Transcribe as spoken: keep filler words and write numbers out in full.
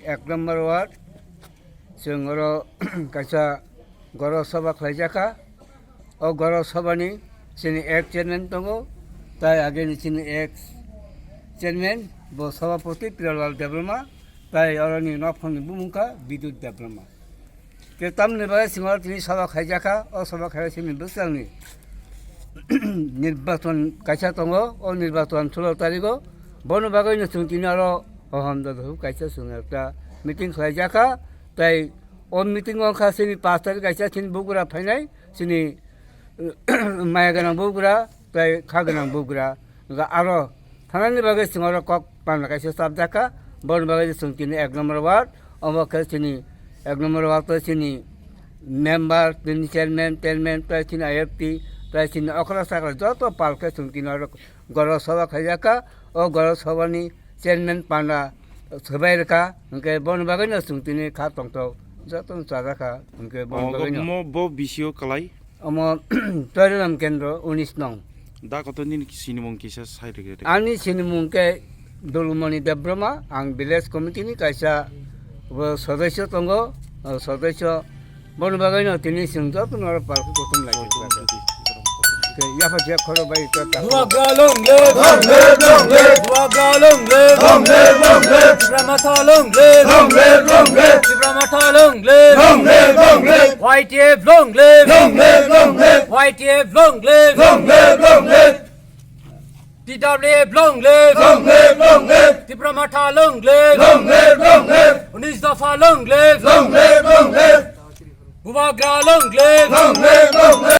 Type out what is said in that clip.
ek number ward, chwng oro kaisa gorok sabha khlaijakha. O gorok sabhani chini ek chairman tongo, tai ageni chini ek chairman bo sabhapati Piralal Debbarma, tai oroni nokhorni bumung kha Bidut Debbarma. Ke tamni bagwi chwng oro tini sabha khaijakha, o sabha khaio chini bwskango nirbachon kaisa tongo, o nirbachon solo tarigo, bono bagwino chwng tini oro hohom dodok kaisa chwng ekta meeting khlaijakha, tai o meeting wngkha chini pash tarik kaisa chini bugra phainai, chini maya gwnang bugra, tei kha gwnang bugra. Hwnkhe aro thanani bagwi chwng oro kok panda kaisa chapjakha, boni bagwi chwng tini ek number ward, omo khe chini ek number ward o chini member, tini chairman, chairman, tei chini I F T, tei chini okra sakra joto pal khe chwng tini oro gorok sabha khaijakha. O gorok sabhani chairman panda swbai rwkha, hwnkhe boni bagwino chwng tini kha tongthok jotono chajakha, hwnkhe boni bagwino. Omo bo bisio kalai? Omo Toirelam Kendro unis nong. Da koto nini sinimung kisa sai rwgwi rw. Ani sinimung khe Dulumoni Debbarma, ang village committee ni kaisa bo sodosyo tongo, o sodosyo. Boni bagwino tini chwng jotono oro palki kuthum lai. Yapha jep khoro bai ta ta. Bubagra long live! Long live, long live! Bubagra long live! Long live, long live! Tipra Motha long live! Long live, long live! Tipra Motha long live! Long live, long live! Y T F long live! Long live, long live! Y T F long live! Long live, long live! T W F long live! Long live, long live! Tipra Motha long live! Long live, long live! Unis Dopha long live! Long live, long live! Bubagra long live! Long live, long live!